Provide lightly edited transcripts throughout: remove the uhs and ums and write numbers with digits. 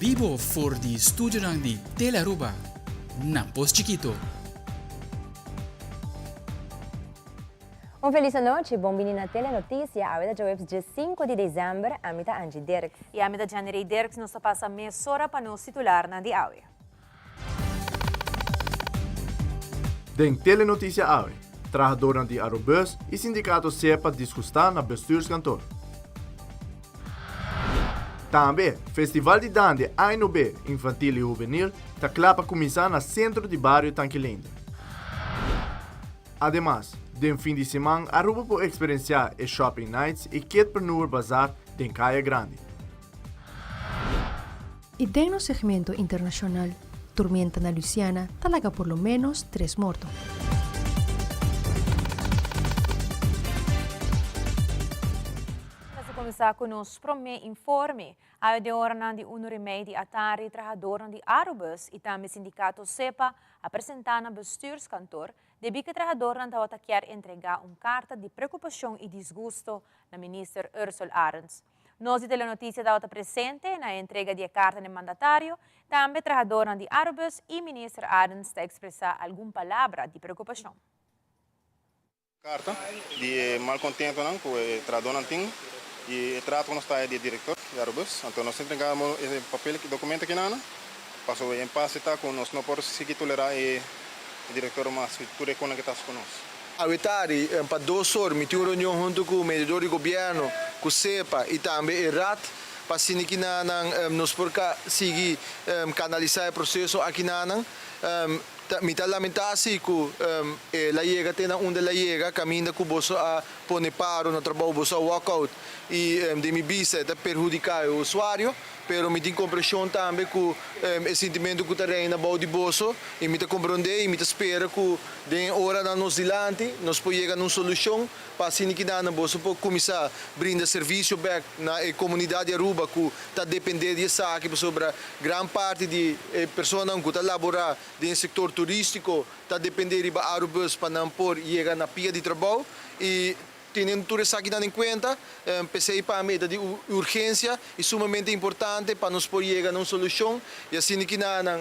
bibo for di studionan di Telearuba na Pos Chikito. Un felis anochi, bon bini na Telenoticia, awe ta djaweps dje-sinku di december, ami ta Angie Dirks. I ami ta Jenny Ray Dirks, nos ta pasa mesora pa nos titularnan di awe. Den Telenoticia awe, trahadornan di Arubus y sindicato SEPA disgusta na bestuurskantoor. Tambe, Festival di Dande Ainobe Infantil y Hubenil ta kla pa kuminsá na Sentro di Bario Tanki Leende. Ademas, den fin di siman Aruba por eksperensiá e Shopping Nights y Kidpreneur Bazaar den Kaya Grandi. I den nos segmento internashonal, tormenta na Luisiana ta laga por lo ménos tres morto. Nos ta kuminsá ku nos promé informe. Awe den oranan di unu remei di atardi trahadornan di Arubus i tambe sindikato SEPA a presentá na bestuurskantoor debí ku e trahadornan tabata kier entregá un karta di preokupashon i disgusto na minister Ursell Arends. Nos di Telenoticia tabata presente na e entrega di e karta n'e mandatario, tambe trahadornan di Arubus i minister Arends ta ekspresá algun palabra di preokupashon. Karta di e malkontentonan ku e trahadornan tin i e trato ku nos ta haya di e direktor di Arubus. Anto nos ta entregá e papel, e dokumento akinana, pasobra e impasse ta ku nos no por sigui tolerá e direktor mas ku tur e konan ke ta hasi ku nos. Awe tardi pa dos or mi tin un reunion hunto ku mediador di gobièrnu, ku SEPA i tambe e Raad pa asina kinanan nos por sigui kanalisá e proseso akinanan. Mi ta lamentá si ku el a yega te na unda el a yega, kaminda ku boso a pone paro na trabou, boso a walk out i den mi bista e ta perhudiká e usuario. Pero mi tin kompreshon tambe ku e sintimentu ku ta reina bou di boso i mi ta komprondé i mi ta spera ku den e oranan nos dilanti nos por yega na un solushon pa asina kidanan boso por kuminsá brinda servisio bèk na e komunidat di Aruba ku ta dependé di esaki pasobra gran parti di e personanan ku ta laborá den e sektor turístiko ta dependé riba Arubus pa nan por yega na pia di trabou i Teniendo tur esakinan en kuenta, p'esei pa mi e ta di urgensia i sumamente importante pa nos por yega na un solushon i asina kinanan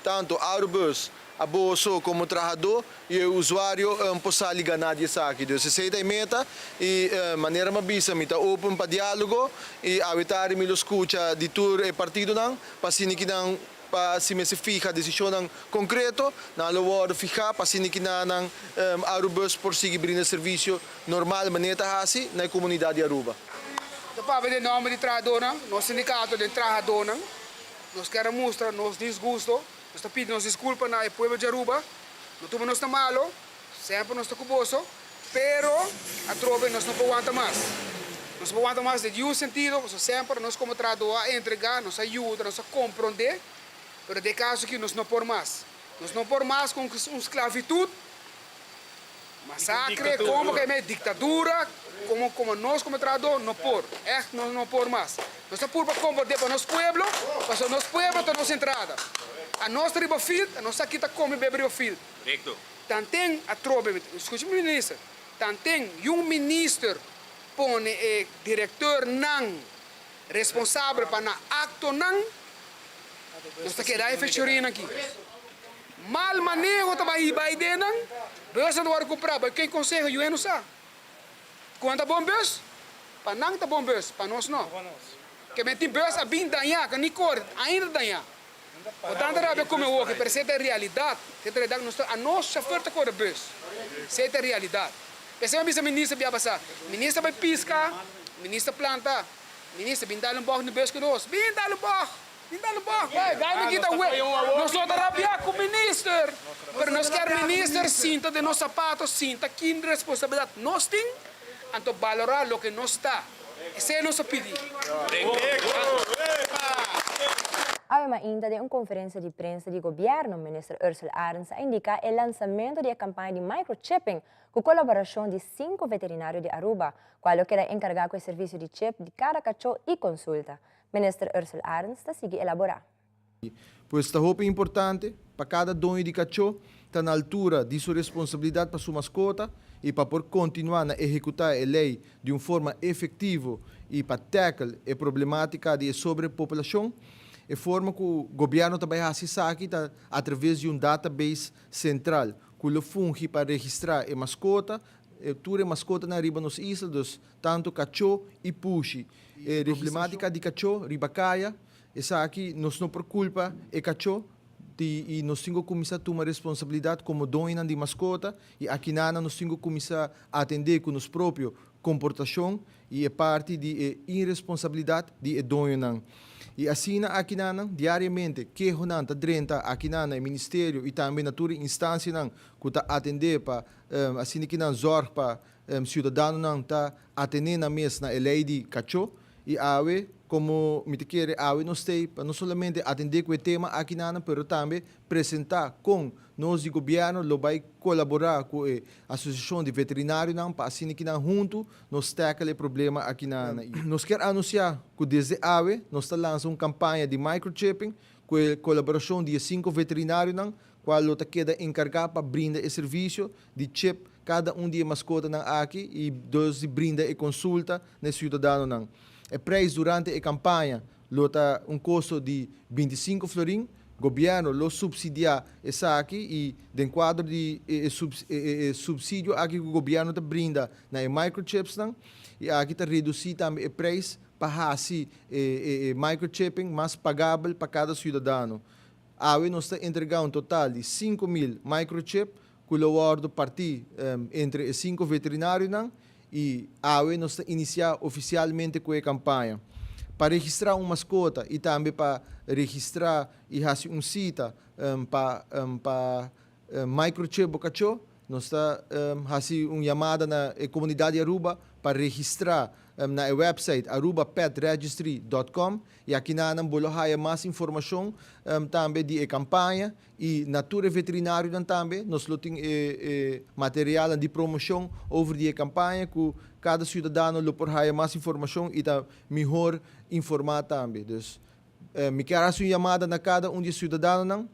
tantu Arubus, aboso komo trahadó i e usuario por sali ganá di esaki. Dus esei ta e meta i manera mi a bisa mi ta open pa diálogo i awe tardi mi lo skucha di tur e partidonan pa asina kinan Pa si mester fiha desishonnan konkreto, nan lo wòrdu fihá pa asina kinanan Arubus por sigui brinda servisio normal manera ta hasi na e komunidat di Aruba. Ta papia den nòmber di trahadónan, nos sindikato den trahadónan, nos kier a mustra nos disgusto, nos ta pidi nos diskulpa na e pueblo di Aruba, no tuma nos na malo, semper nos ta ku boso, pero atrobe nos no por wanta mas. Nos no por wanta mas den niun sentido, pasobra semper nos komo trahadó a entregá, nos a yuda, nos a komprondé, pero den e kaso aki nos no por mas. Nos no por mas ku un sklavitut, masakre, komo ke mei diktadura, komo komo nos komo trahadó no por, ègt nos no por mas. Nos ta purba komprondé pa nos pueblo, pasobra nos pueblo ta nos entrada. Anos ta riba field, anos aki ta kome bebe riba field. Tanten atrobe, skucha mi minister, tanten yun minister pone e direkteurnan responsabel pa nan aktonan, nos ta keda e fechoríanan aki. Mal maneho ta bai hiba e nan, bus nan ta wòrdu kumprá, bai ken konseho yu hende sa. Kuan ta bon bus? Pa nan ta bon bus, pa nos no. Ke men tin bus a bin dañá, ke ni kore, ainda ta dañá. Bo tanta rabia ku mi woki, pero esei ta e realidat. Esei ta e realidat ku nos ta, anos shofèr ta kore bus. Esei ta e realidat. P'esei mi a bisa minister bia pasá, minister bai piska, minister planta, minister bin dal un bòg na bus ku nos. Bin dal un bòg! Bin dal un bòg! Bai, gai mi kita wet. Nos no ta rabia ku minister, pero nos kier minister sinta den nos sapato, sinta kin responsabilidat nos tin, anto balorá loke nos ta. Esei nos a pidi. Awe mainta den un conferencia di prensa di gobierno, Minister Ursell Arends a indica e lansamento di e campaña di microchipping cu colaboracion di cinco veterinario di Aruba, cual lo keda encarga cu e servicio di chip di cada cacho y consulta. Minister Ursell Arends ta sigui elabora. Pues ta hopi importante pa kada doño di kachó ta na altura di su responsabilidat pa su maskota i pa por kontinuá na ehekutá e lei di un forma efektivo i pa tackle e problematika di e sobrepopulashon. E forma ku gobièrnu ta bai hasi esaki ta atraves di un database sentral ku lo fungi pa registrá e maskota, tur e maskotanan riba nos isla, dus tantu kachó i pushi. E problemátika di kachó riba kaya, esaki nos no por kulpa e kachó di i nos tin ku kuminsá tuma responsabilidat komo doñonan di maskota i akinanan nos tin ku kuminsá atendé ku nos propio komportashon i e parti di e iresponsabilidat di e doñonan. I asina akinanan diariamente kehonan ta drenta akinan na e ministerio i tambe na tur e instansianan ku ta atendé pa asina ki nan zòrg pa siudadanonan ta atené nan mes na e lei di kachó. I awe, komo mi ta kere awe nos t'ei pa no solamente atendé ku e tema akinanan pero tambe presentá kon nos di gobièrnu lo bai kolaborá ku e asosiashon di veterinarionan pa asina ki nan huntu nos tackle e problema aki na Nos kier anunsiá ku desde awe nos ta lansa un kampaña di microchipping ku e kolaborashon di e sinku veterinarionan kual lo ta keda enkargá pa brinda e servisio di chip kada un di e maskotanan aki i dos di brinda e konsulta na e siudadanonan. E preis durante e kampaña lo ta un kosto di 25 florin. Gobièrnu lo supsidiá esaki i den kuadro di e supsidio aki ku gobièrnu ta brinda na e microchipsnan i aki ta redusí tambe e preis pa hasi e microchipping mas pagabel pa kada siudadano. Awe nos ta entregá un total di 5000 microchip ku lo wòrdu partí entre e sinku veterinarionan i awe nos ta inisiá ofisialmente ku e kampaña. Pa registrá un maskota i tambe pa registrá i hasi un sita pa pa microchip bo kachó, nos ta hasi un yamada na e komunidat di Aruba pa registrá na e website arubapetregistry dot com i akinanan bo lo haya mas informashon tambe di e kampaña I na tur e veterinarionan tambe nos lo tin e e materialnan di promocion over di e campaña cu cada ciudadano lo por haya mas informacion y ta mihor informa tambe. Dus mi kier haci un yamada na cada un di e ciudadanonan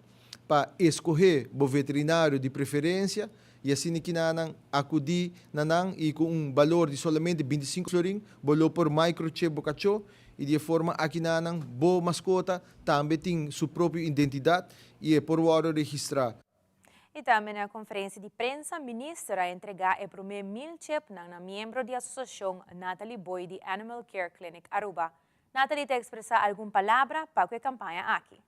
pa escoge bo veterinario di preferencia y asina kinanan acudi na nan y cu un balor di solamente 25 florin bo lo por microchip bo cacho y di e forma akinanan bo mascota tambe tin su propio identidad y e por wordo registra. Y tambe na conferencia di prensa minister a entrega e prome 1000 chipnan na miembro di asociacion Natalie Boy di Animal Care Clinic Aruba. Natalie ta expresa algun palabra pa cu e campaña aki.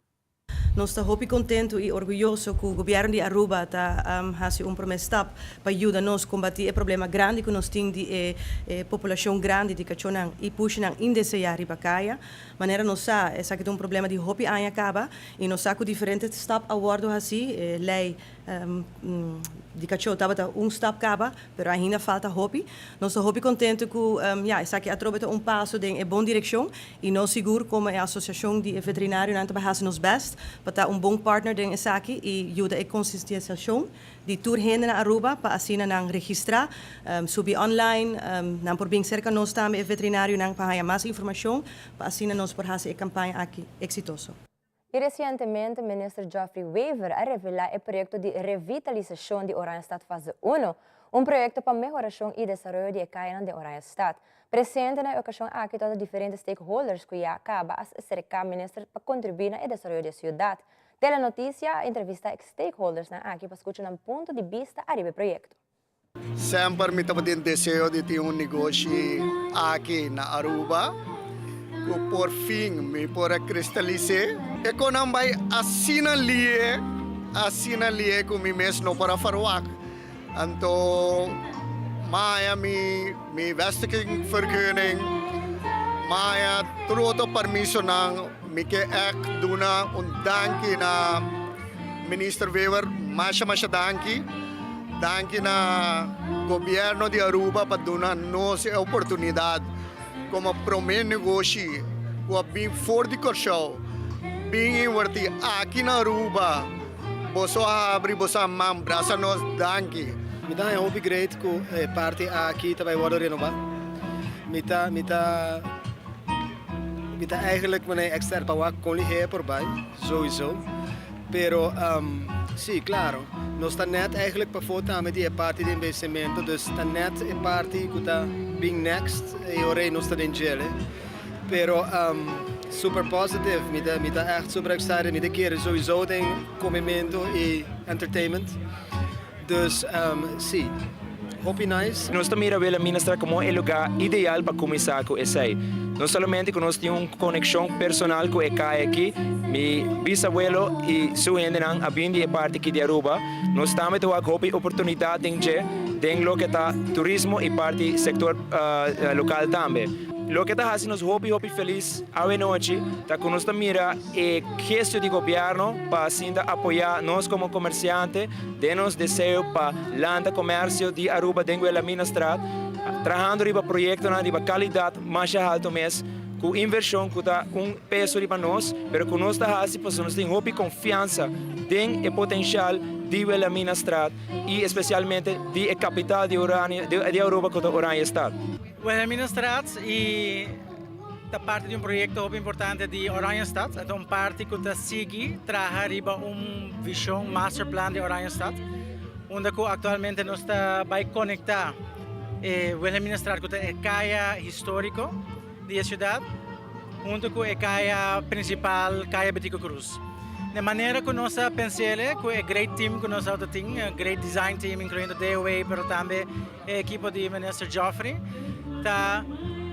Nos ta hopi contento y orguyoso cu Gobierno di Aruba ta haci un prome stap pa yuda nos combati e problema grandi cu nos tin di e populacion grandi di cachonan y pushinan indesea riba caya. Manera nos sa, esaki ta un problema di hopi aña caba y nos sa cu diferente stap a wordo haci. E ley di cacho tabata un stap caba, pero ainda falta hopi. Nos ta hopi contento cu ya, esaki atrobe ta un paso den e bon direccion y nos sigur como e asociacion di e veterinarionan ta bay haci nos best pa ta un bon partner den esaki y yuda e concientisacion di tur hende na Aruba pa asina nan registra, subi online, nan por bin serka nos tambe e veterinarionan pa haña mas informacion pa asina nos por haci e campaña aki exitoso. Y recientemente Minister Geoffrey Wever a revela e proyecto di revitalisacion di Oranjestad Fase Uno, un proyecto pa mehoracion y desaroyo di e cayanan den Oranjestad. Presente na e ocasion aki tabata diferente stakeholders cu ya caba a acerca Minister pa contribui na e desaroyo di e ciudad. Telenoticia a entrevista e stakeholdersnan aki pa scucha nan punto di bista ariba e proyecto. Semper mi tabatin deseo di tin un negoshi aki na Aruba ku por fin mi por a kristalis'é. E konan bai asina lié, asina lié ku mi mes no por a ferwagt. Anto m'a haña mi mi vestigingvergunning, m'a haña tur otro permisonan. Mi ke ègt duna un danki na Minister Wever, masha masha danki. Danki na Gobierno di Aruba pa duna nos e oportunidad como prome negoshi cu a bin for di Corsou bin inverti aki na Aruba. Boso a habri boso a man brasa nos, danki. Mi ta haña hopi great cu e parti aki ta bay wordo renoba. Mi ta mi ta mi ta eigenlijk manera extra pa wak con lihe por bay, sowieso. Pero si, claro, nos ta net eigenlijk pafó tambe di e parti di investimento, dus ta net e parti cu ta bin next y ora ey nos ta den djele. Pero. Super positive, mi ta mi ta echt super excited, mi ta kere sowieso den comemento y entertainment. Dus si, hopi nice. Nos ta mira Wilhelminastraat como e lugar ideal pa cuminsa cu esey. No solamente cu nos tin un conexion personal cu e caya aki, mi bisabuelo y su hendenan a bin di e parti aki di Aruba, nos tambe ta wak hopi oportunidad den dje den loke ta turismo y parti sector local tambe. Loke ta haci nos hopi hopi feliz awe nochi ta cu nos ta mira e gesto di gobierno pa sinta apoya nos como comerciante den nos deseo pa lanta comercio di Aruba den Wilhelminastraat, trahando riba proyectonan riba calidad masha halto mes cu inversion cu ta un peso riba nos, pero cu nos ta haci pasobra nos tin hopi confiansa den e potencial di Wilhelminastraat y especialmente di e capital di Oranje di Aruba cu ta Oranjestad. Wilhelminastraat y ta parti di un proyecto hopi importante di Oranjestad. E ta un parti cu ta sigui traha riba un vision masterplan di Oranjestad, unda cu actualmente nos ta bay conecta e Wilhelminastraat cu ta e caya historico di e ciudad hunto cu e caya principal, Caya Betico Croes. De manera cu nos a pensele cu e great team cu nos a tin, e great design team incluyendo DOA pero tambe E ekipo di Minister Geoffrey ta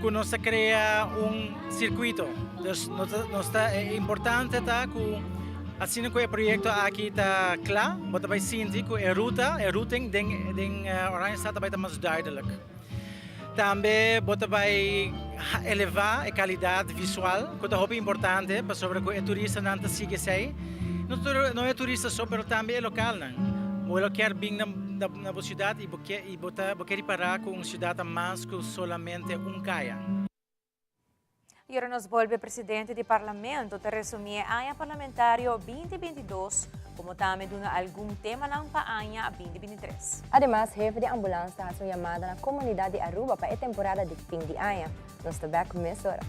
ku nos ta krea un sirkuito. Dus nos ta e importante ta ku asina ku e proyekto aki ta kla, bo ta bai sinti ku e ruta, e routing den den Oranjestad ta bai ta mas duidelijk. Tambe bo ta bai elevá e kalidat visual ku ta hopi importante pasobra ku e turistanan ta sigui esei. No e turista so pero tambe e lokalnan. Bo lo kier bin na na bo ciudad y bo ke y bo ta bo ke ripara cu un ciudad ta mas cu solamente un caya. Y ora nos bolbe presidente di Parlamento ta resumi e aña parlamentario 2022 como tambe duna algun temanan pa aña 2023. Ademas, hefe di ambulans ta haci un yamada na comunidad di Aruba pa e temporada di fin di aña. Nos ta bek mesora.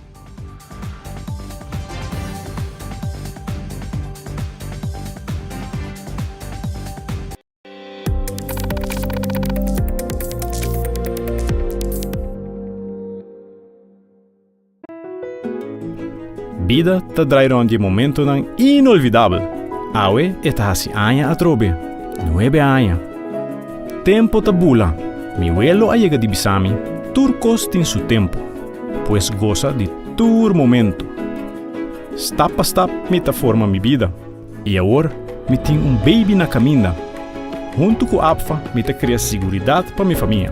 Bida ta drai rond di e momentonan inolvidabel. Awe e ta hasi aña atrobe. Nuebe aña. Tempo ta bula. Mi welo a yega di bisa mi, tur kos tin su tempo. Pues gosa di tur momento. Stap pa stap mi ta forma mi bida. I awor mi tin un baby na kaminda. Huntu ku APFA mi ta krea siguridat pa mi famia,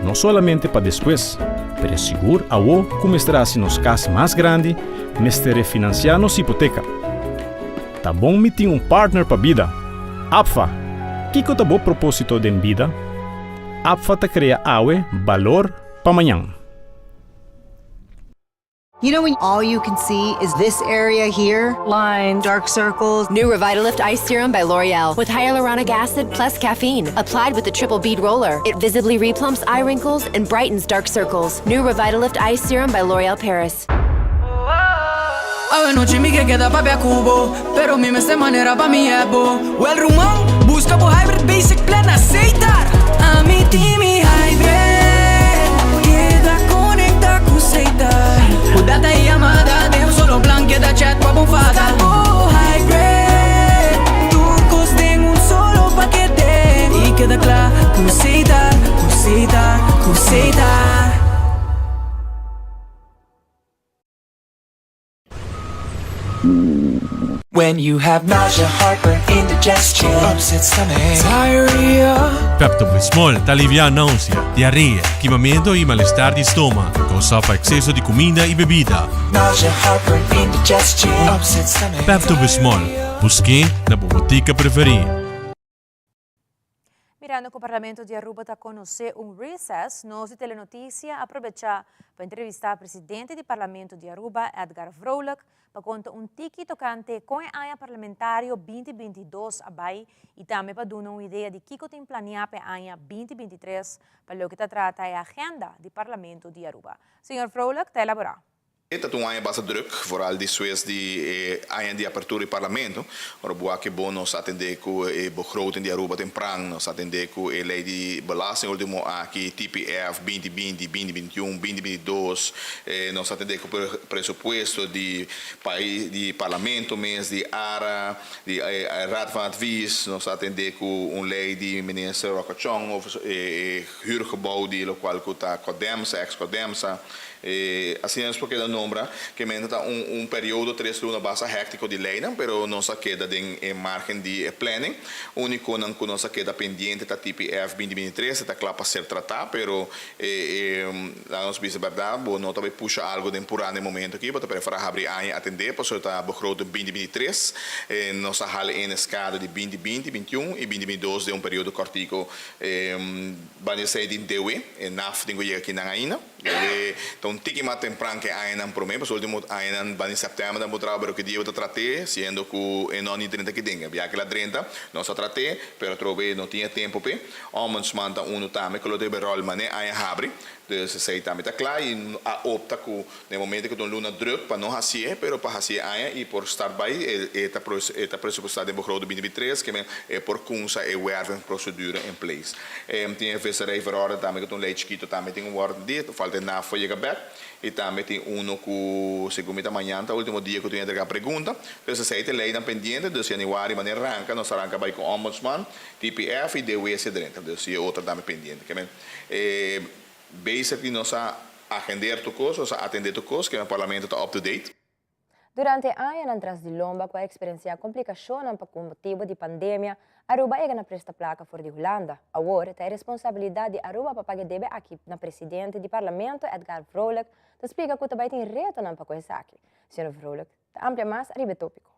no solamente pa despues, pero sigur awo ku mester hasi nos kas mas grandi, mester refinansiá nos hipoteka. Ta bon mi tin un partner pa bida. APFA! Kiko ta bo propósito den bida? APFA ta krea awe balor pa mañan. You know when all you can see is this area here? Lines, dark circles. New Revitalift Ice Serum by L'Oreal with hyaluronic acid plus caffeine. Applied with the triple bead roller. It visibly replumps eye wrinkles and brightens dark circles. New Revitalift Ice Serum by L'Oreal Paris. Anochi mi ke keda papia ku bo Pero mi mester manera pa mi ebo Wel ruman, buska bo hybrid basic plan na Setar Ami tin mi hybrid Keda konekta ku Setar Ku data i yamada den un solo plan Keda chat pa bo fada Buska bo hybrid Tur kos den un solo pakete I keda kla ku Setar Ku Setar, ku Setar. When you have nausea, heartburn, indigestion, upset stomach, diarrhea. Pepto-Bismol ta aliviá nausea, diarea, kimamentu i malestar di stoma kousá pa ekseso di kuminda i bebida. Nausea, heartburn, indigestion, upset stomach, Pepto-Bismol, busk'é na bo botika preferí. Mirando cu Parlamento di Aruba ta conoce un recess, nos di Telenoticia a probecha pa entrevista presidente di Parlamento di Aruba, Edgar Vrolijk, pa conta un tiki tocante con e aña parlamentario 2022 a bay y tambe pa duna un idea di kico tin planea pa e aña 2023 pa loke ta trata e agenda di Parlamento di Aruba. Señor Vrolijk ta elabora. E ta un aña basta druk, vooral despues di e aña di apertura di Parlamento. Ora bo wak bon nos a atende cu e begroting di Aruba tempran, nos a atende cu e ley di belasting ultimo aki, TPF, 2020, 2021, 2022, nos a atende cu presupuesto di pais, di Parlamento mes, di ARA, di Raad van Advies, nos a atende cu un ley di Minister Rocco Tjong over e huurgebouw di locual cu ta Codemsa, ex Codemsa. E asina nos por keda nombra ke mester ta un un periodo tres luna basta hectico di leynan, pero nos a keda den e margen di e planning. Uniconan cu nos a keda pendiente ta TPF 2023, e ta cla pa ser trata, pero e e laga nos bisa berdad, bo no ta bay pusha algo den pura den momento aki, bo ta prefera habri aña atende pasobra ta begroting 2023, e nos a hala in e skada di 2020, 21 y 2022 den un periodo cortico. E banda esey tin DW, e naf tin cu yega kinan ainda. Debe ta un tiki mas tempran ke añanan promé, pasobra ultimo añanan banda di sèptèmber nan por traha, pero ki dia bo ta trat'é, siendo ku e no ni drenta ki den. Bia kila drenta, nos a trat'é, pero atrobe no tin e tempu p'e. Ombudsman ta unu tambe ku lo debe ròl manera aña habri, dus esei tambe ta kla i a opta ku na e momento ku ta un luna drùk pa no hasié, pero pa hasié aña i por start bai, e ta e ta presupuestá den begroting 2023 ke men e por kunsa e wervingsprocedure in place. Tin e visserijverordening tambe ku ta un lei chikito tambe tin un wòrdu di, falta e NAF pa yega bèk i tambe tin uno ku segun mi ta mañan ta ultimo dia ku tin entregá pregunta. Dus esei ta e leinan pendiente, dus januari manera ranka nos a ranka bai ku Ombudsman, TPF i DWC drenta, dus i e otro tambe pendiente. Ke men e basically nos a agender tur kos, nos a atendé tur kos, ke men parlamento ta up to date. Durante e añanan tras di lomba ku a eksperensiá komplikashonnan pa ku motibu di pandemia, Aruba a yega na presta plaka for di Hulanda. Awor, ta e responsabilidat di Aruba pa paga e debe aki na presidente di Parlamento Edgar Vrolijk ta splika ku ta bai tin retonan pa ku esaki. Señor Vrolijk ta amplia mas ariba e topiko.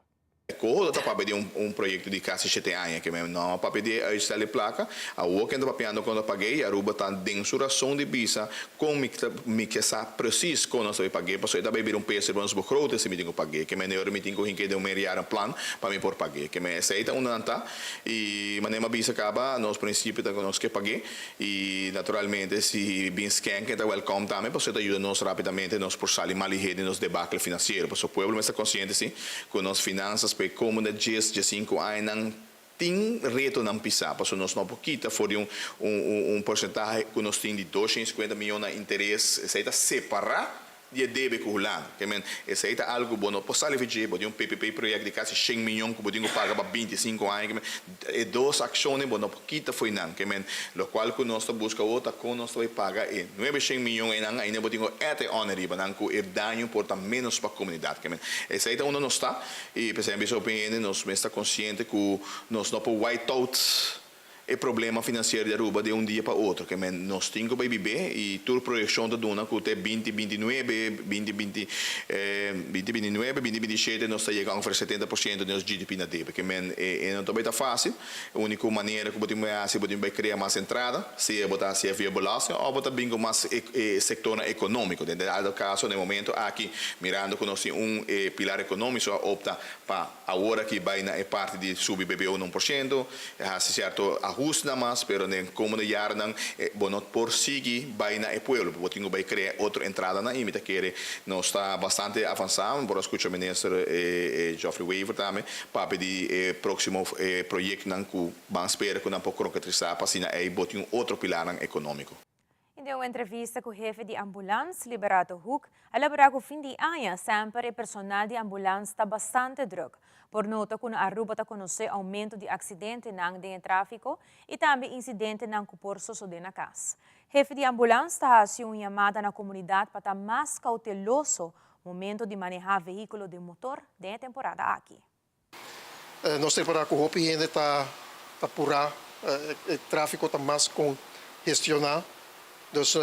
Koho ta papia di un proyecto di casi shete aña ke men no a papia di e uitstel di placa. Awor ken ta papiando con ta pag'é y Aruba ta den su razon di bisa con mi ta mi ke sa precies con nos ta bay pag'é pasobra e ta bay bira un peso riba nos begroting si mi tin cu pag'é. Ke men ora mi tin cu hink'é den un meerjaren plan pa mi por pag'é. Ke men esey ta unda nan ta y manera mi a bisa caba nos principio ta cu nos ke pag'é y naturalmente si bin skenken ta welcome tambe pasobra e ta yuda nos rapidamente nos por sali mas lihe di nos debacle financiero pasobra pueblo mester consciente si Ku nos finansas pa e komende djes djesinku añanan tin retonan pisá, pasobra nos no por kita for di un un porsentahe ku nos tin di 250 mion na interes, esei ta separá di e debe ku Hulanda. Ke men, esei ta algu ku bo no por sali for dje, bo tin un PPP project di kasi shen mion ku bo tin ku paga pa 25 aña, ke men, e dos akshonnan bo no por kita fo'i nan. Ke men, lokual ku nos ta buska awor ta kon nos ta bai paga e nuebe shen miyon einan, ainda bo tin ku add e on ariba nan ku e daño por ta ménos pa komunidat. Ke men, esei ta unda nos ta i p'esei a bisa hopi hende nos mes ta konsiente ku nos no por white out e problema finansiero di Aruba di un dia pa otro. Ke men, nos tin ku bai bib'é i tur proyekshon ta duna ku te 2029, 2020, 2029, 2027 nos ta yega ongeveer 70% di nos GDP na debe. Ke men, e no ta bai ta fásil. E úniko manera ku bo tin bai hasi, bo tin bai krea mas entrada, sea bo ta hasié via belasting òf bo ta bin ku mas e sektornan ekonómiko. Den dado kaso, na e momento aki, mirando ku nos tin un e pilar ekonómiko, a opta pa awor aki bai na e parti di subi BBO na 1%, hasi sierto ahustenan mas, pero den komende yarnan bo no por sigui bai na e pueblo, bo tin ku bai krea otro entradanan i mi ta kere nos ta bastante avansá, mi por a skucha minister Geoffrey Wever tambe Papia di e próksimo proyektonan ku ban spera ku nan por konkretisá pa asina ei bo tin un otro pilarnan ekonómiko. I den un entrevista ku hefe di ambulans, Liberato Hoek, a laborá ku fin di aña semper e personal di ambulans ta bastante drùk. Por nota ku na Aruba ta konosé oumento di aksidentenan den e tráfiko i tambe insidentenan ku por sosodé na kas. Hefe di ambulans ta hasi un yamada na komunidat pa ta mas kouteloso Momento di manehá vehíkulo den motor den e temporada aki. Nos ta repará ku hopi hende ta ta purá, e tráfiko ta mas kongestioná, dus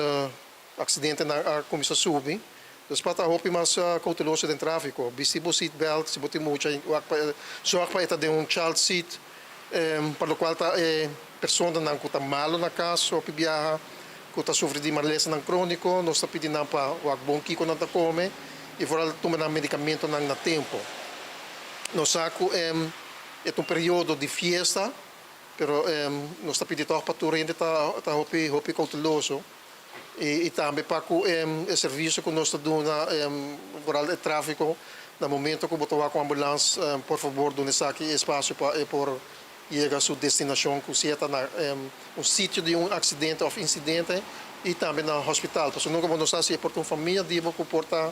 aksidentenan a kuminsá subi. Dus pa ta hopi mas kouteloso den tráfiko. Bisti bo seat belt si bo tin mucha i wak pa sòrg pa e ta den un child seat, pa lokual ta e personanan ku ta malu na kas hopi biaha. ku ta sufri di malesanan króniko, nos ta pidi nan pa wak bon kiko nan ta kome i foral tuma nan medikamentonan na tempu. Nos sa ku e ta un periodo di fiesta, pero nos ta pidi tòg pa tur hende ta hopi hopi kouteloso. I tambe pa ku e servisio ku nos ta duna, foral e tráfiko, na momento ku bo ta wak un ambulans, por fabor duna esaki e espasio pa e por yega su destinashon ku sea ta na un sitio di un aksidente òf insidente i tambe na hospital. Pasobra nunka bo no sa si e por ta un famia di bo ku por ta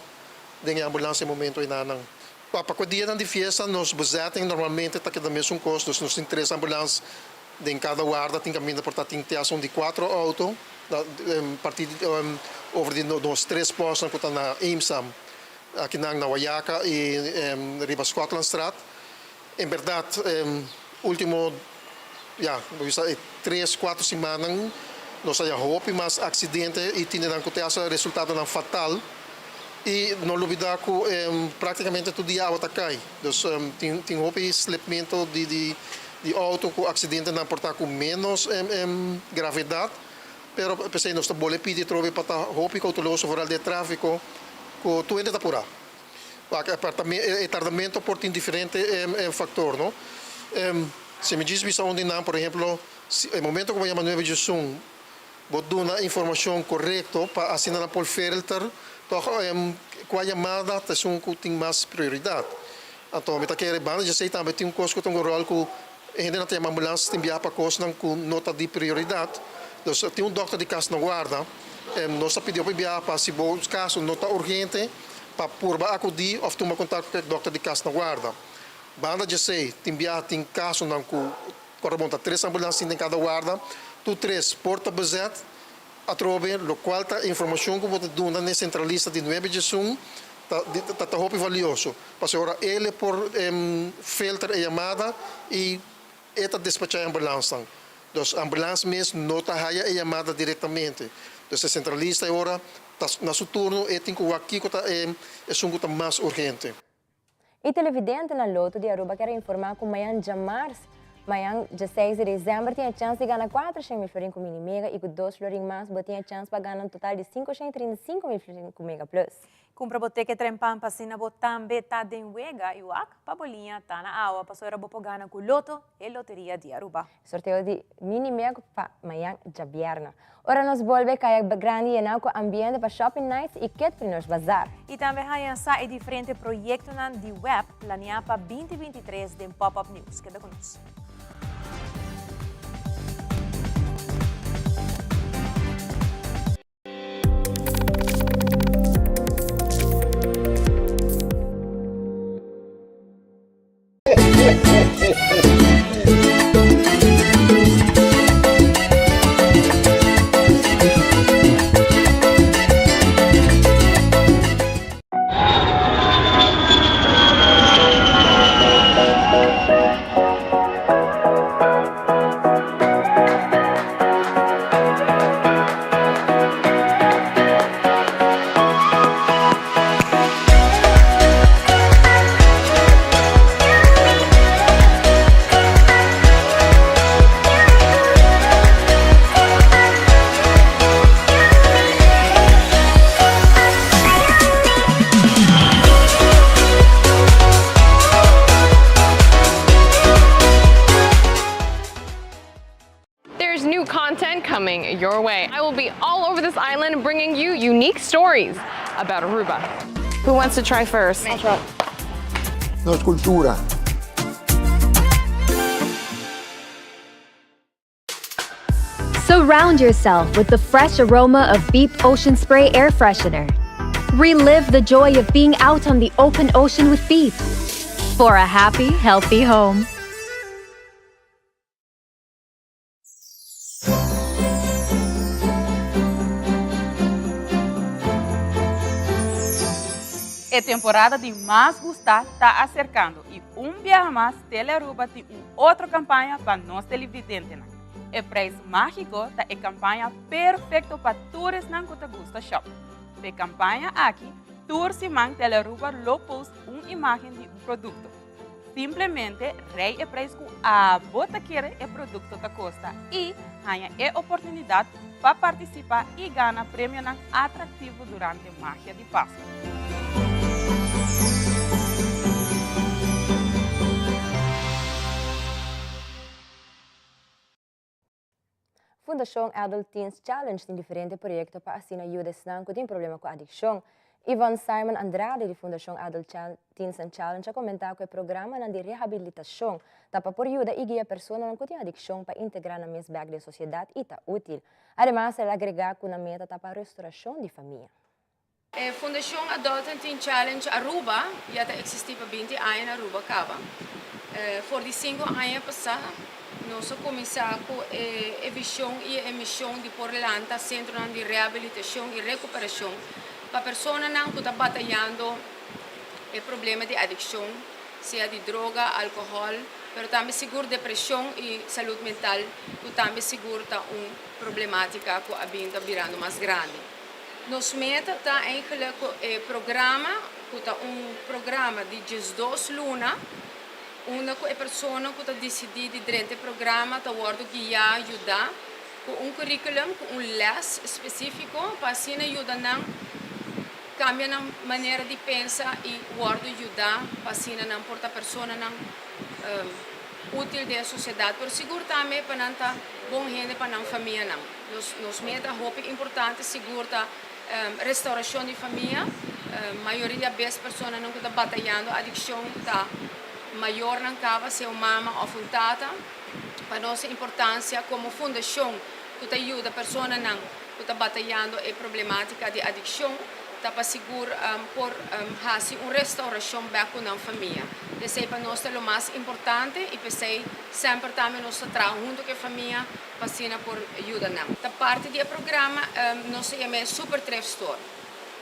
den e ambulans e momento einanan. Pa ku e dianan di fiesta nos bezetting normalmente ta keda mesun kos, dus nos tin tres ambulans Den kada warda tin kaminda por ta tin te hasta un di kuatro outo na parti di over di nos tres pòstnan ku ta na Eemsam, akinan na Wayaca i riba Scotlandstraat. En bèrdat último ya bo bisa e tres kuatro simannan nos a haña hopi mas aksidente i tin nan ku te hasta resultadonan fatal i no lubidá ku práktikamente tur dia awa ta kai dus tin hopi slipmento di Di auto cu accidentenan por ta cu menos gravedad, pero p'esey nos ta bole pidi atrobe pa ta hopi cauteloso vooral den trafico cu tur hende ta pura. Wak e tardamento por tin diferente factor no. Si mi djis bisa un di nan, por ehemplo, si e momento cu bo yama nuebe djesun bo duna informacion corecto pa asina nan por filter toch cua yamada ta esun cu tin mas prioridad. Anto mi ta kere banda djesei tambe tin un kos ku ta un ròl ku e hendenan ta yama ambulans tin biaha pa kosnan ku no ta di prioridat. Dus tin un dòkter di kas na warda. Nos ta pidi hopi biaha pa si bo kaso no ta urgente pa purba akudí òf tuma kontakto ku e dòkter di kas na warda. Banda djesei tin biaha tin kasonan ku ora bon ta tres ambulans tin den kada warda, tur tres por ta bezet. Atrobe, lokual ta informashon ku bo ta duna n'e sentralista di nuebe djesun ta ta ta hopi valioso, pasobra ora el e por filter e yamada i e ta despachá e ambulansnan. Dus ambulans mes no ta haya e yamada direktamente. Dus e sentralista e ora ta na su turno e tin ku wak kiko ta e esun ku ta mas urgente. E televidentenan Loto di Aruba kier a informa cu mayan djamars, mayan djeseis di december tin e chans di gana 400 mil florin cu Mini Mega y cu dos florin mas bo tin e chans pa gana un total di 535 mil florin cu Mega Plus. Cumpra bo ticket trempan pa asina bo tambe ta den wega y wak pa bo liña ta na awa pasobra bo por gana cu Loto, e loteria di Aruba. Sorteo di Mini Mega pa mañan djabièrnè. Ora nos bolbe kaya grandi yená ku ambiente pa Shopping Nights i Kidpreneurs Bazaar. I tambe haña sa e diferente proyektonan di web planeá pa 2023 den Pop Up News. Keda ku nos. There's new content coming your way. I will be all over this island bringing you unique stories about Aruba. Who wants to try first? I'll try. Nos cultura. Surround yourself with the fresh aroma of Beep Ocean Spray Air Freshener. Relive the joy of being out on the open ocean with Beep for a happy, healthy home. E temporada di mas gustá ta aserkando i un biaha mas Telearuba tin un otro kampaña pa nos televidentenan. E Prijs Mágiko ta e kampaña perfekto pa tur esnan ku ta gusta shòp. P'e kampaña aki, tur siman Telearuba lo post un imágen di un produkto. Simplemente rei e prijs ku abo ta kere e produkto ta kosta i haña e oportunidat pa partisipá i gana premionan atraktivo durante Magia di Pasku. Fundacion Adult Teens Challenge tin diferente proyecto pa asina yuda esnan cu tin problema cu adiccion. Yvonne Simon Andrade di Fundacion Adult Teens and Challenge a comenta cu e programanan di rehabilitacion ta pa por yuda y guia personanan cu tin adiccion pa integra nan mes bek den sociedad y ta util. Ademas el agrega cu nan meta ta pa restauracion di famia. E Fundashon Adult and Teen Challenge Aruba ya ta eksistí pa 20 aña na Aruba kaba. For di sinku aña pasá nos a kuminsá ku e vishon i e mishon di por lanta sentronan di rehabilitashon i rekuperashon pa personanan ku ta batayando e problema di adikshon, sea di droga, alkohòl, pero tambe sigur depreshon i salud mental ku tambe sigur ta un problematika ku a bin ta birando mas grandi. Nos meta ta eigenlijk ku e programa, ku ta un programa di 12 luna, unda ku e persona ku ta disidí di drenta e programa ta wòrdu guiá, yudá ku un curriculum, ku un lès spesífiko pa asina yuda nan kambia nan manera di pensa i wòrdu yudá pa asina nan por ta personanan útil den e sosiedat, pero sigur tambe pa nan ta bon hende pa nan famianan. Nos meta hopi importante sigur ta restauracion di famia. Mayoria bes personanan cu ta batayando adiccion ta mayornan caba, sea un mama of un tata. Pa nos e importancia como fundacion cu ta yuda personanan cu ta batayando e problematica di adiccion ta pa sigur por haci un restauracion bek cu nan famia. Esey pa nos ta lo mas importante y p'esey semper tambe nos ta traha hunto cu e famia. pa asina por yuda nan. Ta parti di e programa nos ta yama e Super Thrift Store.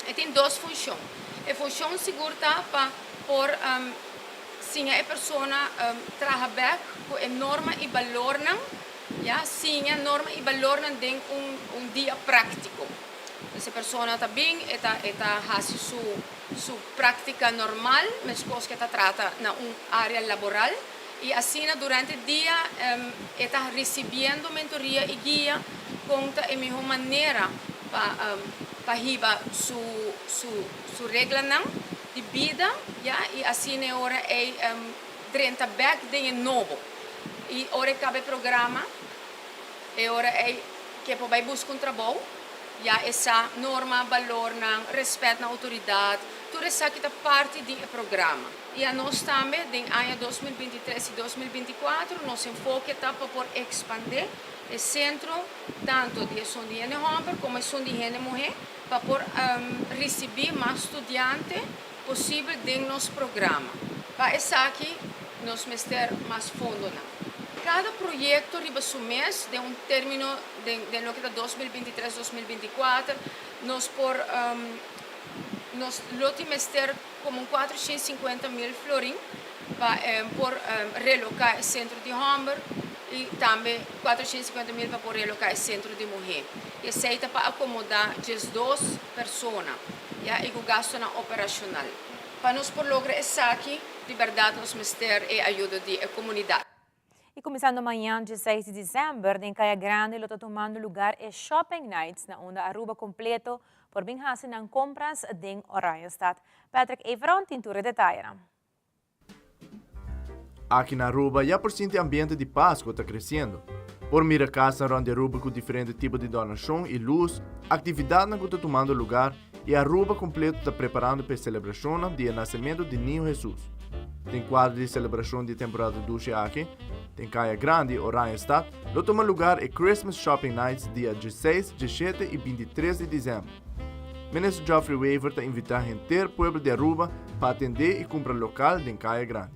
E tin dos funshon. E funshon sigur ta pa por siña e persona traha bek ku e norma i balornan, ya, siña norma i balornan den un dia práktiko. Pues e persona ta bin, e ta e ta hasi su su práktika normal meskos ku e ta trata na un área laboral. I asina durante dia e ta risibiendo mentoria i guia kon ta e mihó manera pa pa hiba su su su reglanan di bida ya i asina e ora ei drenta bèk den e nobo i ora e kaba e programa e ora ei ke por bai buska un trabou ya e sa norma, balornan, rèspèt na outoridat tur esaki ta parti di e programa. I anos tambe den aña 2023 i 2024 nos enfoke ta pa por ekspandé e sentro tantu di esun di hende hòmber komo esun di hende muhé pa por risibí mas studiante posibel den nos programa. Pa esaki nos mester mas fondonan. Kada proyekto riba su mes den un término den loke ta 2023, 2024 nos por nos lo tin mester. Como un 450 mil florin pa por reloca e centro di homber y tambe 450 mil pa por reloca e centro di muher. Y esey ta pa acomoda 12 persona, ya, y cu gastonan operacional. Pa nos por logra esaki, di berdad nos mester e ayudo di e comunidad. Y cuminsando mañan 16 di december, den Caya Grande lo ta tumando lugar e Shopping Nights na unda Aruba completo por bin haci nan compras den Oranjestad. Patrick Everon tin tur e detayenan. Aki na Aruba ya por sinti ambiente di Pasco ta creciendo. Por mira casnan rond di Aruba cu diferente tipo di donacion y luz, actividadnan cu ta tumando lugar y Aruba completo ta preparando pa e celebracionnan di e nacemento di Niño Jesus. Den cuadro di e celebracion di e temporada dushi aki, den Caya Grandi, Oranjestad, lo tuma lugar e Christmas Shopping Nights dia 16, 17 y 23 di december. Minister Geoffrey Wever ta invita henter pueblo di Aruba pa atende y cumpra local den Caya Grandi.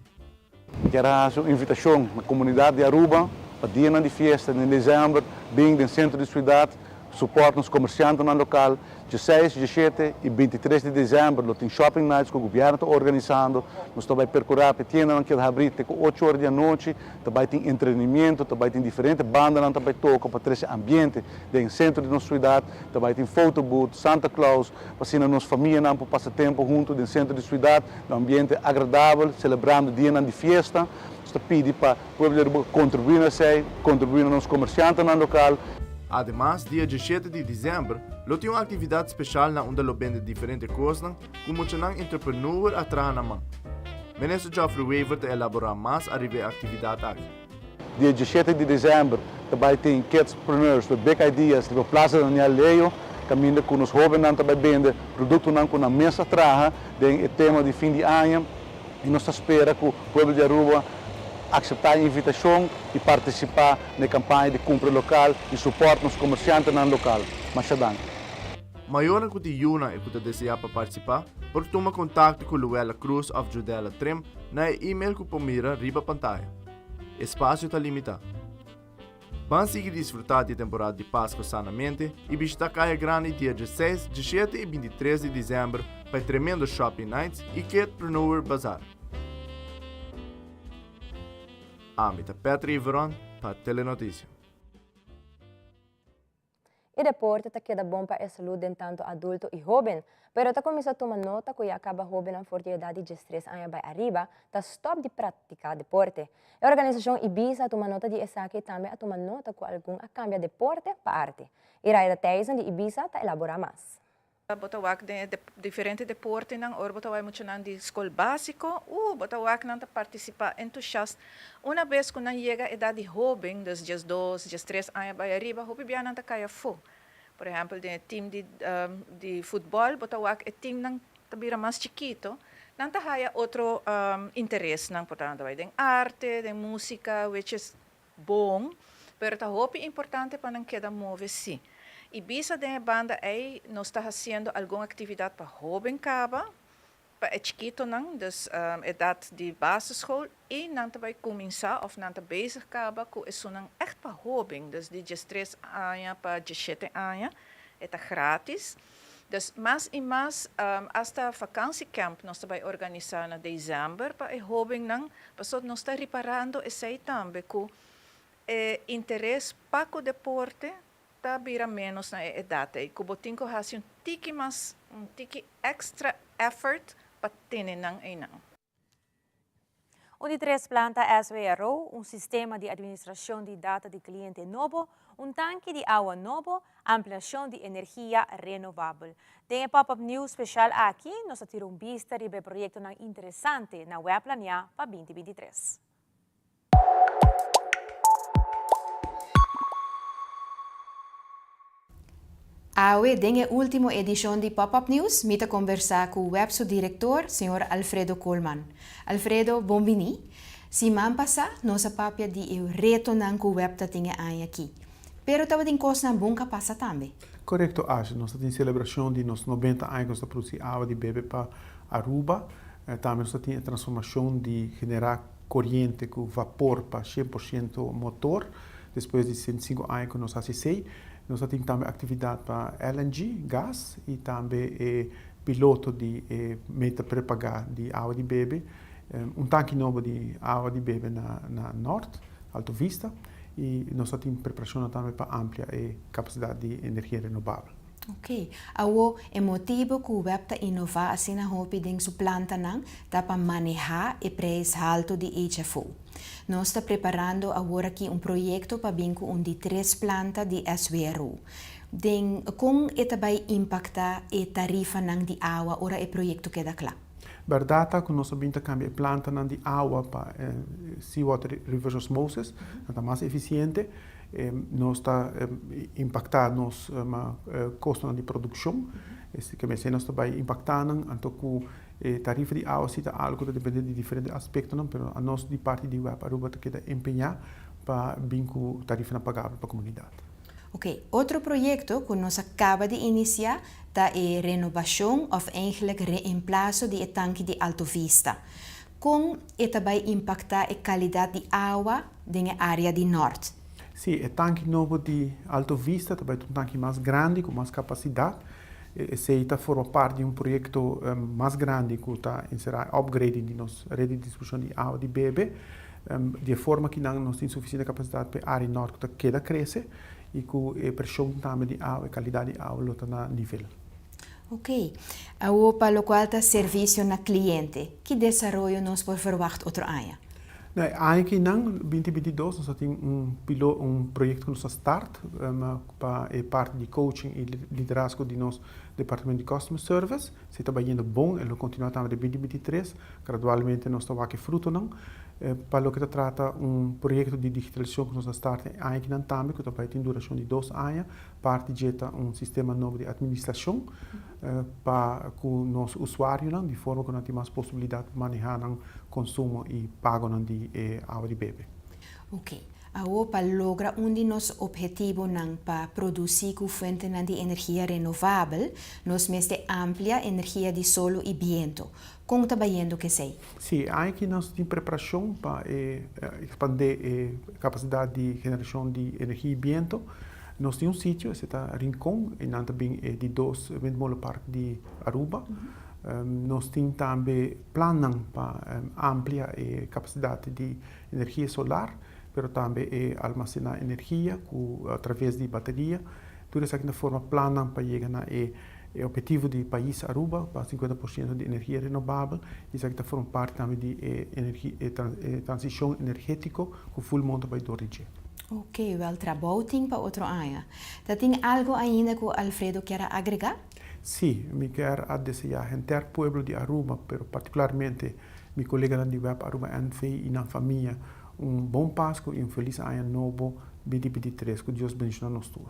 Mi kier a haci un invitacion na comunidad di Aruba pa dianan di fiesta den december bin den centro di ciudad support nos comerciantenan local. 16, 17 y 23 di december lo tin shopping nights cu gobierno ta organisando. Nos ta bay percura pa e tiendanan keda habri te cu ocho ora di anochi. Ta bay tin entrenimiento, ta bay tin diferente bandanan ta bay toca pa trece ambiente den centro di nos ciudad. Ta bay tin photo booth, Santa Claus, pa asina nos famianan por pasa tempo hunto den centro di ciudad. Un ambiente agradabel, celebrando dianan di fiesta. Nos ta pidi pa pueblo di Aruba contribui na esey, contribui na nos comerciantenan local. Ademas, dia 17 di december lo tin un actividad special na unda lo bende diferente cosnan cu muchanan entrepreneur a traha na man. Minister Geoffrey Wever ta elabora mas ariba e actividad aki. Dia 17 di december. Ta bai tin Kidspreneurs with Big Ideas riba Plaza Daniel Leo, kaminda ku nos hóbennan ta bai bende produktonan ku nan mes a traha den e tema di fin di aña i nos ta spera ku pueblo di Aruba akseptá e invitashon i partisipá na e kampaña di kumpra lokal i supòrt nos komersiantenan lokal. Masha danki. Mayornan ku tin yunan i ku ta deseá pa partisipá por tuma kontakto ku Luella Cruz òf Judella Trim na e email ku por mira riba pantaya. Espasio ta limitá. Ban sigui disfrutá di e temporada di Pasko sanamente i bishitá Kaya Grandi dia dieseis, diesshete i bintitres di desèmber pa e tremendo Shopping Nights i Kidpreneur Bazaar. Ami ta Patrick Veron pa Telenoticia. E deporte ta keda bon pa e salud den tanto adulto y hoben, pero ta cuminsa tuma nota cu ya caba hobennan for di edad di diestres aña bay ariba ta stop di practica deporte. E organisacion Ibiza a tuma nota di esaki y tambe a tuma nota cu algun a cambia deporte pa arte. Iraida Thijssen di Ibiza ta elabora mas. Bo ta wak den e diferente deportenan, ora bo ta wak e muchanan di skol básiko, uh, bo ta wak nan ta partisipá entushast. Una bes ku nan yega edat di hóben, dus diesdos, diestres aña bai ariba, hopi bia nan ta kai afó. Por ehèmpel den e tim di di futbòl bo ta wak e timnan ta bira mas chikito, nan ta haya otro interesnan, por ta nan ta bai den arte, den músika, which is bon, pero ta hopi importante pa nan keda move si. Y bisa den e banda ey nos ta haciendo algun actividad pa hoben caba, pa e chikitonan, dus edad di basisschool, y nan ta bay cuminsa of nan ta bezig caba cu esunnan echt pa hoben, dus di diestres aña pa diesshete aña, e ta gratis. Dus mas y mas, hasta vakantiecamp nos ta bay organisa na december pa e hobennan, pasobra nos ta riparando esey tambe cu e interes pa cu deporte ta bira menos na e edad ey, cu bo tin cu haci un tiki mas, un tiki extra effort pa tene nan eynan. Un di tres planta SWRO, un sistema di administracion di data di cliente nobo, un tanki di awa nobo, ampliacion di energia renovabel. Den e Pop-Up News special aki nos ta tira un bista riba e proyectonan interesante na web planea pa binti bintitres. Awe den e ultimo edishon di Pop Up News mi ta kombersá ku web su direktor señor Alfredo Koolman. Alfredo, bon biní. Siman pasá nos a papia di e retonan ku web ta tin e aña akí. Pero tabatin kosnan bon ka pasa tambe. Korekto Asha, nos ta tin selebrashon di nos nobenta aña ku nos ta produsí awa di bebe pa Aruba. Tambe nos ta tin e transformashon di generá koriente ku vapor pa shen por shento motor despues di sesenta i sinku aña ku nos hasi esei. Nos ta tin tambe aktividat pa LNG, gas, i tambe e piloto di e meta prepagá di awa di bebe, un tanki nobo di awa di bebe na na Nort, Alto Vista, i nos ta tin preparashonnan tambe pa amplia e kapasidat di energia renobabel. Ok. Awo, e motibu ku web ta inová asina hopi den su plantanan ta pa manehá e preis haltu di HFO. Nos ta preparando awor aki un proyekto pa bin ku un di tres planta di SWRO. Den kon e ta bai impaktá e tarifanan di awa ora e proyekto keda kla? Bèrdat ta ku nos a bin ta kambia e plantanan di awa pa seawater reverse osmosis, nan ta mas efisiente. Nos ta impaktá nos kostonan di produkshon, ke mester nos ta bai impaktá nan anto ku E tarifa di awa si ta algo ku ta depende di diferente aspektonan, pero anos di parti di web Aruba ta keda empeñá pa bin ku tarifanan pagabel pa komunidat. Oké, otro proyekto ku nos a kaba di inisiá ta e renobashon òf eigentlik reemplaso di e tanki di Alto Vista. Kon e ta bai impaktá e kalidat di awa den e área di nòrt? Sí, e tanki nobo di Alto Vista ta bai ta un tanki mas grandi ku mas kapasidat. Esei ta forma parti di un proyekto mas grandi ku ta enserá e upgrading di nos red di distribushon di awa di bebe. Di e forma ki nan nos tin sufisiente kapasidat pa e área nòrt ku ta keda krese i ku e preshon tambe di awa, e kalidat di awa lo ta na nivel. Oké. Awor pa lokual ta servisio na kliente, ki desaroyo nos por verwagt otro aña? Na e aña kinan, binti binti dos, nos a tin un pilo, un proyekto ku nos a start pa e parti di coaching i liderazgo di nos departamento di customer service. Si ta bayendo bon, e lo kontinuá tambe den binti binti tres. Gradualmente nos ta wak e frutonan. Pa loke ta trata un proyekto di digitalisashon ku nos a starta e aña akinan tambe ku ta bai tin durashon di dos aña. Parti dje ta un sistema nobo di atministrashon pa ku nos usuarionan di forma ku nan tin mas posibilidat pa manehá nan konsumo i pagonan di e awa di bebe. Oke. Awor pa logra un di nos ophetibonan pa produsí ku fuentenan di energia renovabel, nos mester amplia energia di solo i biento. Kon ta bayendo ku esei? Sí, aña aki nos tin preparashon pa e ekspandé e kapasidat di generashon di energia i biento. Nos tin un sitio, esei ta Rincon, i nan ta bin e di dos windmolenpark di Aruba. Nos tin tambe plannan pa amplia e kapasidat di energia solar, pero tambe e almacená energia ku atraves di bateria. Tur esaki ta forma plannan pa yega na e e ophetivo di pais Aruba pa sinkuenta por siento di energia renobabel i esaki ta forma parti tambe di e energi e e transishon energétiko ku Fulmont ta bai dor di dje. Ok, wèl trabou tin pa otro aña. Ta tin algu ainda ku Alfredo kier a agregá? Sí, mi kier a deseá henter pueblo di Aruba, pero partikularmente Mi koleganan di web Aruba NV i nan famia un bon Pasku i un felis aña nobo 2023. Ku Dios bendishona nos tur.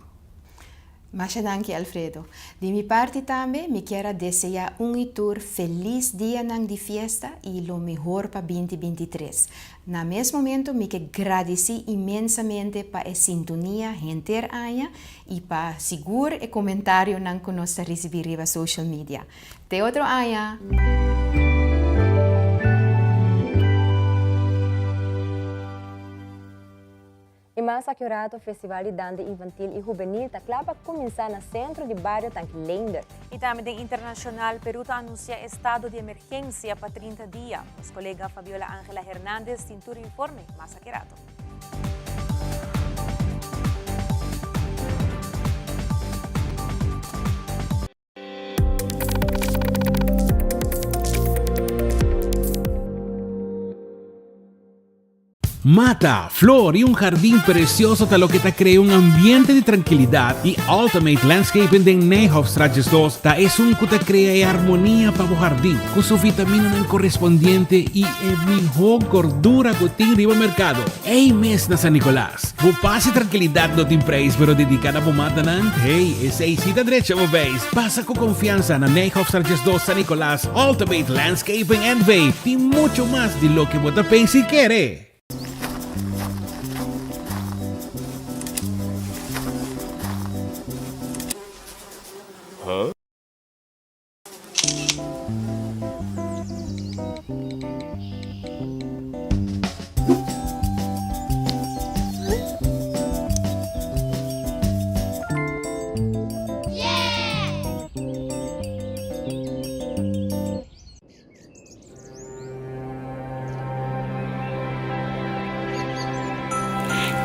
Masha danki Alfredo. Di mi parti tambe mi kier a desea un i tur felis dianan di fiesta i lo mihor pa 2023. Na mes momento mi ke gradisi inmensamente pa e sintonia henter aña i pa sigur e komentarionan ku nos ta risibi riba social media. Te otro aña! I mas aki un rato Festival di Dande Infantil i Hubenil ta kla pa kuminsá na Sentro di Bario Tanki Leendert. I tambe den internashonal, Peru ta anunsiá estado di emergensia pa 30 dia. Nos kolega Fabiola Angela Hernandez tin tur informe mas aki rato. Mata, flor y un jardin precioso ta loke ta crea un ambiente di trankilidad y Ultimate Landscaping den Nijhofstraat 12 ta esun cu ta crea e armonia pa bo jardin cu su vitaminanan correspondiente y e miho gordura cu tin riba mercado. Ey mes na San Nicolas. Bo pas y trankilidad no tin prijs pero dedica na bo matanan, hey, esey si ta drecha bo beis. Pasa cu confiansa na Nijhofstraat 12 San Nicolas, Ultimate Landscaping NV tin mucho mas di loke bo ta pensa y kere.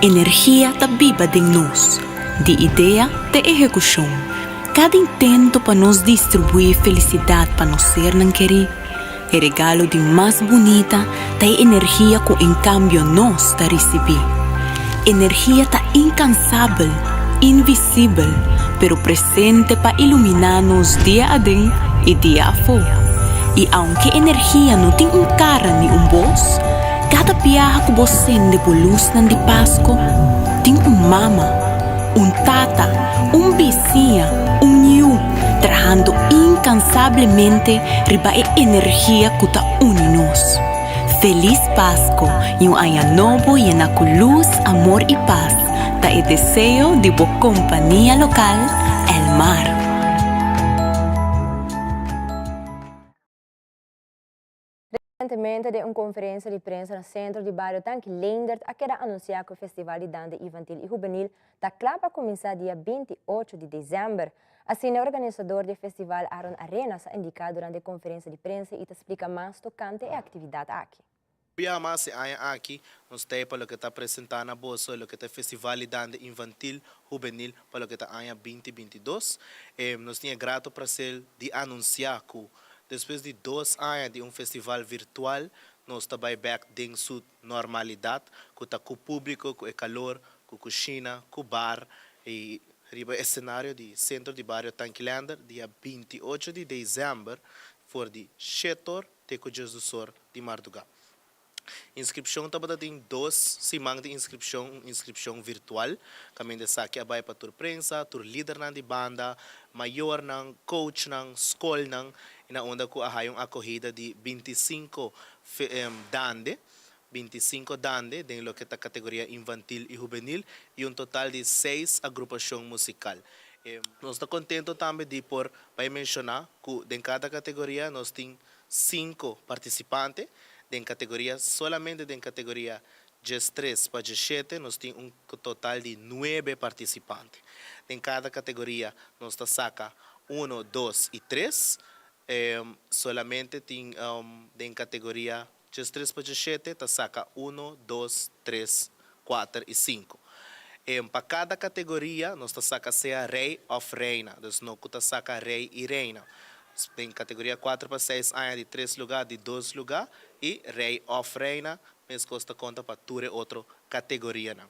Energia ta biba den nos, di idea te ehekushon. Kada intento pa nos distribuí felisidat pa nos sernan kerí. E regalo di mas bunita ta e energia ku en kambio nos ta risibí. Energia ta inkansabel, invisibel, pero presente pa iluminá nos dia aden i dia afó. I aunke energia no tin un kara ni un bos, kada biaha ku bo sende bo lusnan di Pasko, tin un mama, un tata, un bisiña, un yu, trahando inkansablemente riba e energia ku ta uni nos. Felis Pasko i un aña nobo yena ku lus, amor i pas ta e deseo di bo kompania lokal Elmar. Resientemente den un konferensia di prensa na sentro di bario Tanki Leendert a keda anunsiá ku e Festival di Dande Infantil i Hubenil ta kla pa kuminsá dia 28 di desèmber. Asina e organisador di e festival Aaron Arenas a indiká durante e konferensia di prensa i ta splika mas tokante e aktividat aki. Bia mas e aña aki nos ta e pa loke ta presentá na boso e loke ta e Festival di Dande Infantil Hubenil pa loke ta aña 2022. Nos tin e grato prasel di anunsiá ku Despues di dos aña di un festival virtual, nos ta bai bek den su normalidad, cu ta cu publico, cu e calor, cu cushina, cu bar y riba e scenario di Centro di Bario Tankilander dia 28 di december for di shetor te cu diesdusor di marduga. Inskripshon tabata tin dos siman di inskripshon, un inskripshon virtual, kaminda esaki a bai pa tur prensa, tur lidernan di banda, mayornan, coachnan, skolnan, i na unda ku a haya un akohida di bintisinko dande, bintisinko dande den loke ta kategoria infantil i hubenil i un total di seis agrupashon musikal. Nos ta kontento tambe di por bai menshoná ku den kada kategoria nos tin Sinku partisipante den kategoria solamente den kategoria diestres pa diesshete nos tin un total di nuebe partisipante. Den kada kategoria nos ta saka uno, dos i tres. Solamente tin den kategoria diestres pa diesshete ta saka uno, dos, tres, kuater i sinku. Pa kada kategoria nos ta saka sea rei òf reina, dus no ku ta saka rei i reina. Den kategoria kuater pa seis aña di tres lugá, di dos lugá i rei òf reina, meskos ta konta pa tur e otro kategorianan.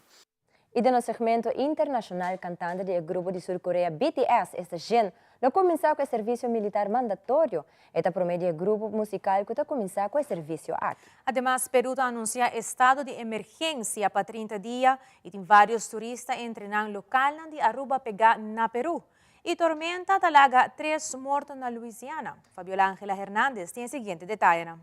I den nos segmento internashonal kantante di e grupo di Sur Korea BTS, esta Jin, lo kuminsá ku e servisio militar mandatorio. E ta promé di e grupo musikal ku ta kuminsá ku e servisio aki. Ademas, Peru ta anunsiá estado di emergensia pa trinta dia i tin vários turista entre nan lokalnan di Aruba pegá na Peru. I tormenta ta laga tres morto na Louisiana. Fabiola Angela Hernandez tin e siguiente detayenan.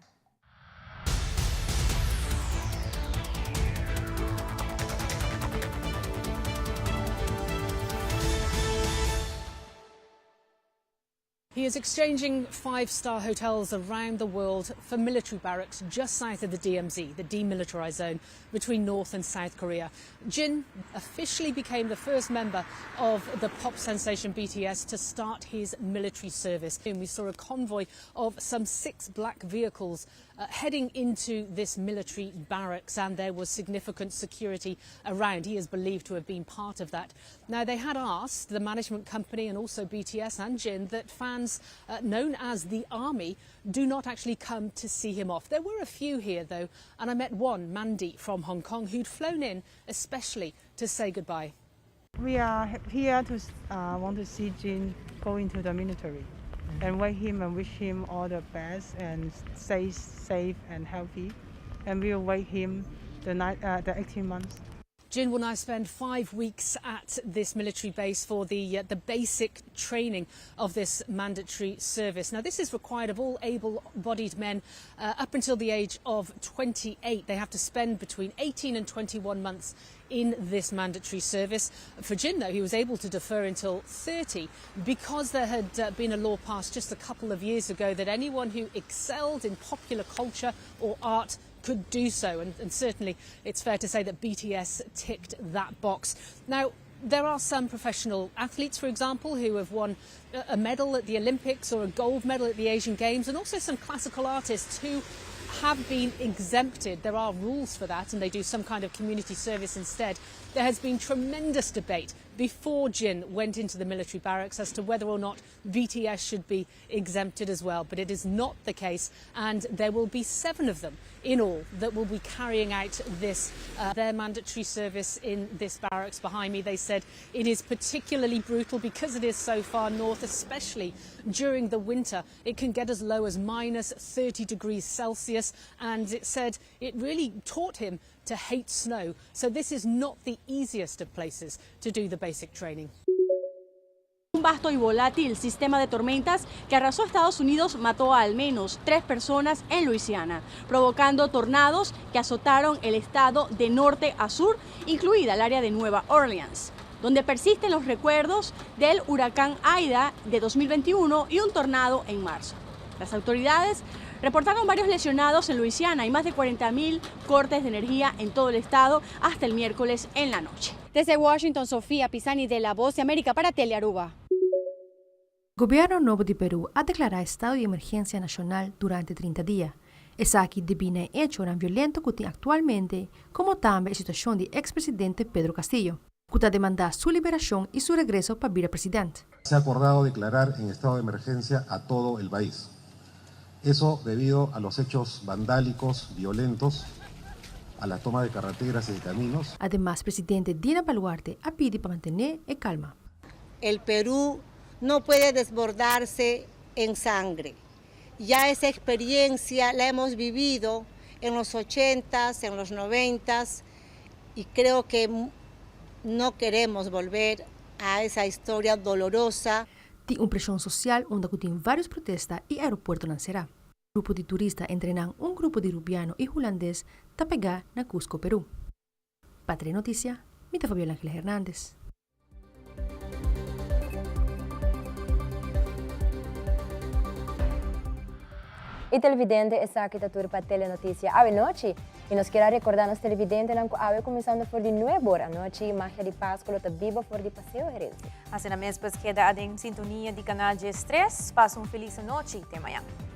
He is exchanging five star hotels around the world for military barracks just south of the DMZ, the demilitarized zone between North and South Korea. Jin officially became the first member of the pop sensation BTS to start his military service. And we saw a convoy of some six black vehicles uh, heading into this military barracks, and there was significant security around. He is believed to have been part of that. Now, they had asked the management company and also BTS and Jin that fans uh, known as the Army do not actually come to see him off. There were a few here, though, and I met one, Mandy from Hong Kong, who'd flown in especially to say goodbye. We are here to uh, want to see Jin go into the military and wait him and wish him all the best and stay safe and healthy. And we'll wait him the, night, uh, the 18 months. Jin will now spend five weeks at this military base for the, uh, the basic training of this mandatory service. Now, this is required of all able bodied men uh, up until the age of 28. They have to spend between 18 and 21 months in this mandatory service. For Jin, though, he was able to defer until 30 because there had uh, been a law passed just a couple of years ago that anyone who excelled in popular culture or art could do so. And, and certainly it's fair to say that BTS ticked that box. Now, there are some professional athletes, for example, who have won a medal at the Olympics or a gold medal at the Asian Games, and also some classical artists who have been exempted. There are rules for that, and they do some kind of community service instead. There has been tremendous debate before Jin went into the military barracks as to whether or not BTS should be exempted as well, but it is not the case, and there will be seven of them in all that will be carrying out this uh, their mandatory service in this barracks behind me. They said it is particularly brutal because it is so far north, especially during the winter. It can get as low as minus 30 degrees Celsius, and it said it really taught him to hate snow. So this is not the easiest of places to do the basic training. Un vasto y volátil sistema de tormentas que arrasó Estados Unidos mató a al menos tres personas en Luisiana, provocando tornados que azotaron el estado de norte a sur, incluida el área de Nueva Orleans, donde persisten los recuerdos del huracán Aida de 2021 y un tornado en marzo. Las autoridades reportaron varios lesionados en Luisiana y más de 40.000 cortes de energía en todo el estado hasta el miércoles en la noche. Desde Washington, Sofía Pisani de La Voz de América para Telearuba. Gobierno nobo di Peru a declara estado di emergencia nacional durante 30 dia. Esaki debi na e echonan violento cu tin actualmente, como tambe e situacion di ex-presidente Pedro Castillo, cu ta demanda su liberacion y su regreso pa bira president. Se ha acordado declarar en estado de emergencia a todo el país. Eso debido a los hechos vandálicos, violentos, a la toma de carreteras y de caminos. Ademas presidente Dina Boluarte a pidi pa mantene e calma. El Perú no puede desbordarse en sangre. Ya esa experiencia la hemos vivido en los ochentas, en los noventas y creo que no queremos volver a esa historia dolorosa. Tin un presion social unda cu tin varios protesta y aeropuertonan cera. Grupo di turista entre nan un grupo di Rubiano y Hulandes ta pega na Cusco, Peru. Pa Telenoticia, mi ta Fabiola Angela Hernandez. Y televidente esaki ta tur pa Telenoticia awe nochi. Y nos kier a recorda nos televidentenan cu awe cuminsando for di nuebe or anochi Magia di Pasco lo ta bibo for di Paseo Herencia. Asina mes pues keda aden sintonia di Canal 13. Pasa un feliz anochi. Te mañan.